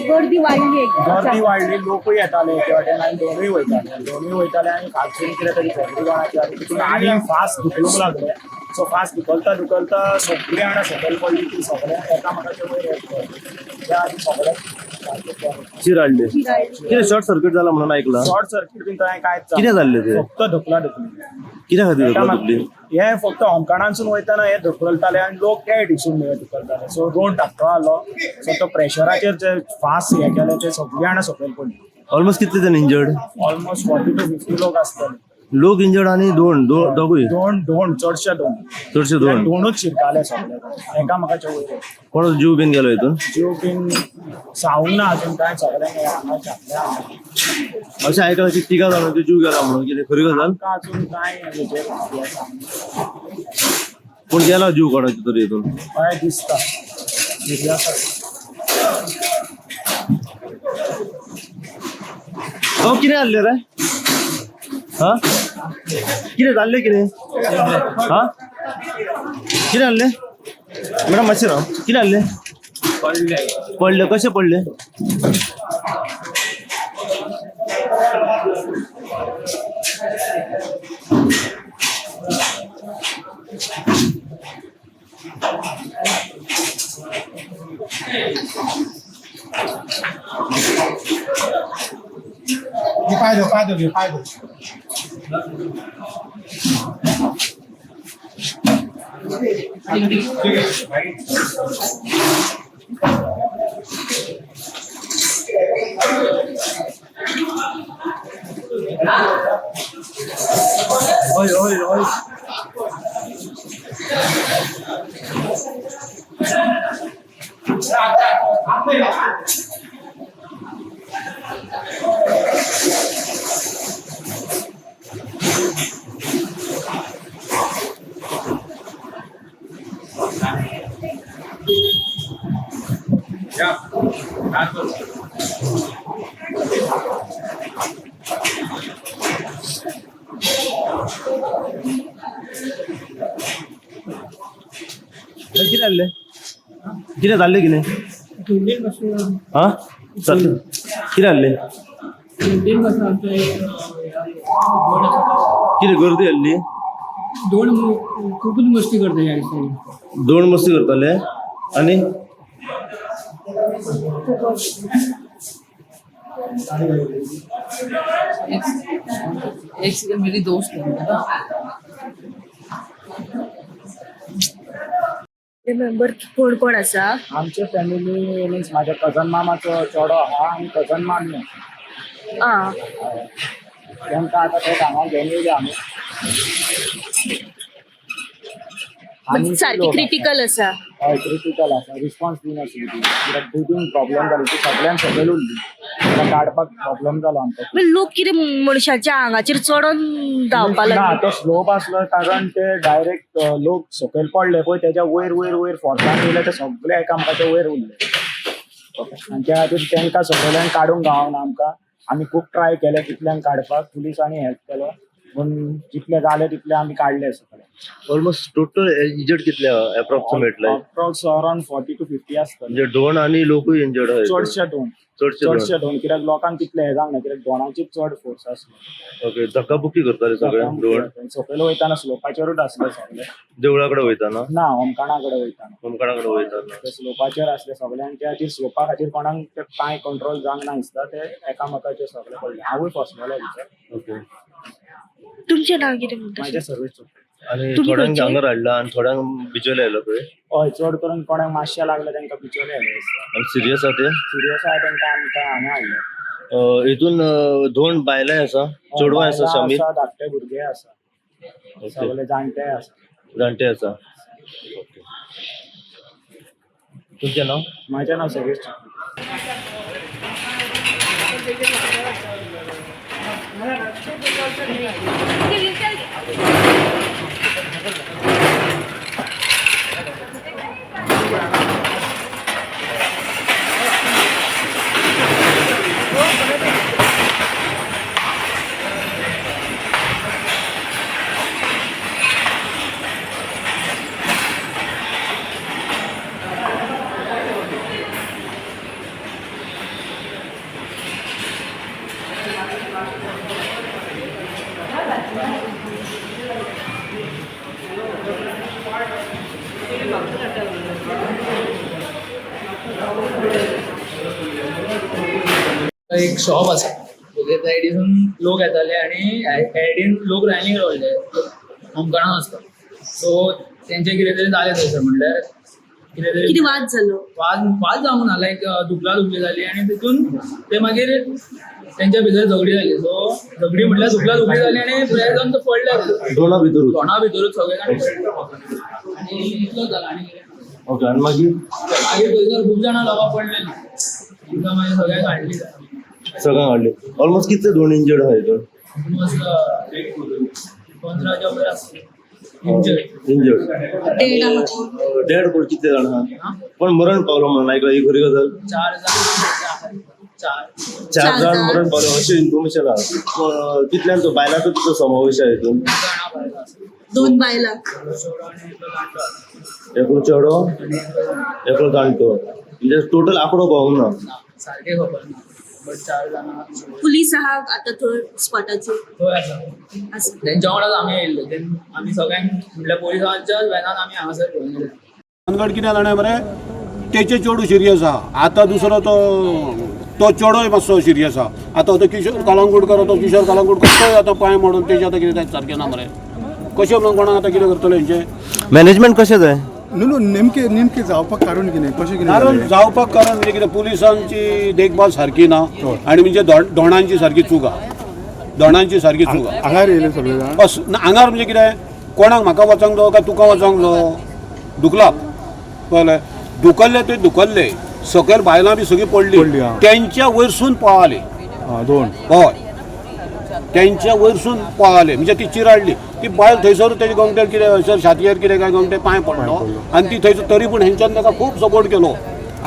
गर्दी वाडली. गर्दी वाडली, लोकूय येताले एके वाटेन आनी दोनूय वयताले, दोनूय वयताले आनी खालसून कितें तरी फॅक्टरी कोणाची आनी तितून आनी फास्ट धुकलूंक लागले. सो फास्ट धुकलता धुकलता सगळीं जाणां सकयल पडली. ती सगळ्या एकामेकाच्या वयर वचपा त्या आदी सगळ्याक चिराडले. कितें शॉर्ट सर्किट जाला म्हणून आयकलां. शॉर्ट सर्किट बीन थंय कांयच जावंक कितें जाल्लें तें? फक्त धुकला धुकली. कित्या खातीर धुकला धुकली? हे फक्त होमखणांसून वयतना हे धुकलताले आनी लोक त्या हेडीसून हे धुकलताले. सो रोड धाकटो आहलो, सो तो प्रेशराचेर जे फास्ट हे केले, ते सगळीं जाणां सकयल पडली. ऑलमोस्ट कितले जण इंजर्ड? ऑलमोस्ट 40 टू 50 लोक आसतले. लोक इंजर्ड आणि दोन दोगूय? दोन दोन, चडशे दोन. चडशे दोन. दोनूच शिरकाले सगळे एकामेकाच्या वयर. कोण जीव बीन गेलो हितून? जीव बीन सावंक ना अजून काय, सगळ्यांक हांगा घातले हांगा. अशें आयकलां की तिगा जाणांचो जीव गेला म्हणून, कितें खरी गजाल? आमकां अजून काय हेजेर हें सांगना. पूण गेला जीव कोणाचो तरी हितून. हय, दिसता सिरियस आसा. हो, कितें जाल्लें रे? हा, कितें जाल्लें? कितें? हा, कितें जाल्लें मॅडम? मातशें राव. कितें जाल्लें? पडले. कशें पडले? पाय दो, पाय दो, पाय दो. हय हय हय. कितें जाल्लें? कितें जाल्लें? कितें? हा, चल, कितें जाल्लें? कितें गर्दी जाल्ली? दोन खूपच मस्ती करता ह्या दिसांनी. दोन मस्ती करताले आनी एक सेकंड, मेरी दोस्त है. मेंबर कोण कोण आसा? आमचे फॅमिली मिन्स माझ्या कजन मामाचो चेडो आहा आनी कजन मामी आहा. तांकां आतां ते हांगा घेवन येयले आमी. आनी सारकी लोक आसा. क्रिटिकल आसा? हय, क्रिटिकल आसा. रिस्पॉन्स दिनासली ती, कित्याक ब्रिदींग प्रॉब्लम जाली. ती सगळ्यांक सकयल उरली, ताका काडपाक प्रॉब्लम जालो आमकां. म्हणजे लोक कितें मनशाच्या आंगाचेर चडोन धांवपा ना. लागले? तो स्लोप आसलो कारण ते डायरेक्ट लोक सकयल पडले पळय, तेज्या वयर वयर वयर फोर्सान येयले, ते सगळे एकामेकाच्या वयर उरले आनी त्या खातीर तांकां सगळ्यांक काडूंक गावना आमकां. आमी खूब ट्राय केले तितल्यांक काडपाक. पुलिसांनी हेल्प केलो, पूण जितले जाले तितले आमी काडले सगळे. ऑलमोस्ट टोटल इंजर्ड कितले approximately? Approx around 40 to 50 आसतले. म्हणजे दोन आणि लोकूय इंजर्ड आहात? चडशे दोन. चडशे दोन. चडशे दोन, कित्याक लोकांक तितले हें जावंक ना, कित्याक दोनाचीच चड फोर्स आसलो. ओके, धक्काबुक्की करताले सगळे दोन? सकयल वयताना स्लोपाचेरूच आसले सगळे. देवळा कडेन वयताना? ना, होमखणा कडेन वयताना. होमखणा कडेन वयताना. ते स्लोपाचेर आसले सगळे आनी त्या खातीर स्लोपा खातीर कोणाक ते कांय कंट्रोल जावंक ना दिसता, ते एकामेकाचेर सगळे पडले. हांवूय फसलेलो भितर. ओके. तुमचें नांव कितें म्हणटा? म्हाजें सर्वीस. आणि तुमी थोड्यांक खंयचे? हांगा हाडला आणि थोड्यांक बिचोले आयलो पळय. हय, चड करून कोणाक मातशें लागलें तांकां बिचोले आयले दिसता. आणि सिरियस आहा ते? सिरियस आहा तांकां आमकां हांगा हाडले. हितून दोन बायलांय आसा, चेडवां आसा. बायलां शामील. आसा, धाकटे भुरगे आसा. ओके. सगळे जाणटे आसा. जाणटे आसा. ओके, तुमचें नांव? म्हाजें नांव सर्वेश. एक शॉप आसा तेजे सायडीसून लोक येताले आनी सायडीन लोक लायनीक रावले होमखणाक आसता सो तेंचे कितें तरी जालें थंयसर म्हणल्यार कितें तरी कितें वाद जालो? वाद वाद जावंक ना, लायक दुबला दुबली जाली आनी तितून ते मागीर तेंच्या भितर झगडी जाली. सो झगडी म्हटल्यार दुबला दुबली जाली आनी प्लेयर जावन ते पडले दोना भितरूच. तोंडा भितरूच सगळे जाण पडले आनी इतलोच जाला आनी कितें. ओके, आनी मागीर? मागीर थंयसर खूब जाणां लोकां पडलेली, तांकां मागीर सगळ्यांक हाडली. सगळ्यांक हाडले. ऑलमोस्ट कितले दोन इंजर्ड आहा हितून? ऑलमोस्ट 15च्या वयर आसतले इंजर्ड. इंजर्ड. डेड आहा. डेड कोण कितले जाण आहा? कोण मरण पावलो म्हणून आयकला, ही खरी गजाल? 4 जाण. 4 चार चार जाण जाण. मरण पावले अशें इन्फॉर्मेशन आहा. कितल्यान तो बायलांचो तिचो समावेश आहा हितून? जाणां बायलां आसा. 2 बायलां. चेडो आनी एकलो जाणटो आसा. एकलो चेडो, एकलो जाणटो. म्हणजे टोटल आंकडो पावूंक ना. ना, सारकें खबर ना, बट 4 जाणां. पुलीस आहा आतां थंय स्पॉटाचेर? थंय आसा. आसा. तेंच्या वांगडाच आमी येयल्ले. आमी सगळ्यांक म्हणल्यार पोलिसांच्याच व्हॅनान आमी हांगासर घेवन गेले. भानगड कितें जाणा मरे, तेचे चेडूं सिरियस आहा आतां. दुसरो तो तो चेडोय मातसो सिरियस आहा आतां. तो किशोर कलंगूटकर, तो किशोर कलंगूटकर तोय आतां पांय मोडून तेजें आतां कितें जायत सारकें ना मरे. कशें म्हणून कोणाक आतां कितें करतले हेंचें? मॅनेजमेंट कशें जाय? न्हू न्हू, नेमके नेमके जावपाक कारण कितें, कशें कितें कारण जालें? जावपाक कारण म्हणजे कितें, पुलिसांची देखभाल सारकी ना आनी म्हणजे दोणांची सारकी चूक आहा, दोणांची सारकी चूक आहा. हांगार येयले सगळे जाण? बस ना, आंगार म्हणजे कितें, कोणाक म्हाका वचोंक जावो काय तुका वचोंक जावो, दुखलाप कळ्ळें. दुखल्ले ते दुखल्ले, सकयल बायलां बी सगळीं पडली, पडली. आं. तेंच्या वयरसून पळाली. आं, 2. हय, तेंच्या वयरसून पळाले म्हणजे ती चिराडली ती बायल थंयसर, तेजे गंगटेर कितें हयसर छातयेर कितें काय गंगटे पांय पडलो आनी ती थंयसर. तरी पूण हेंच्यान ताका खूब सपोर्ट केलो,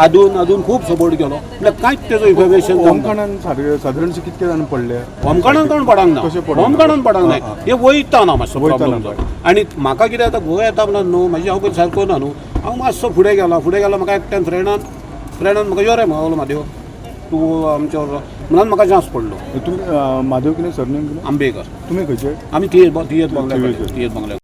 आदून आदून खूब सपोर्ट केलो. म्हळ्यार कांयच तेजो इफेक्शन जावंक ना. होमखणान सादारणशे कितके जाण पडले? होमखणान कोण पडूंक ना. कशें पडूंक ना? होमखणान पडूंक ना. आं, आं. हे वयता ना मातसो वयता प्रॉब्लम ना. जाता. आनी म्हाका कितें जाता, घोव येता म्हणून न्हू म्हाजी, हांव पयलीं सारको ना न्हू. हांव मातसो फुडें गेलो, फुडें गेलो, म्हाका एकट्यान फ्रेंडान म्हाका यो रे म्हाका म्हादेव तूं आमच्या बरोबर म्हणून म्हाका चान्स पडलो. तुमी म्हादेव कितें सरनेम कितें? आंबेकर. तुमी खंयचे? आमी थियेत बंगल्या. थियेत. थियेत बंगल्या.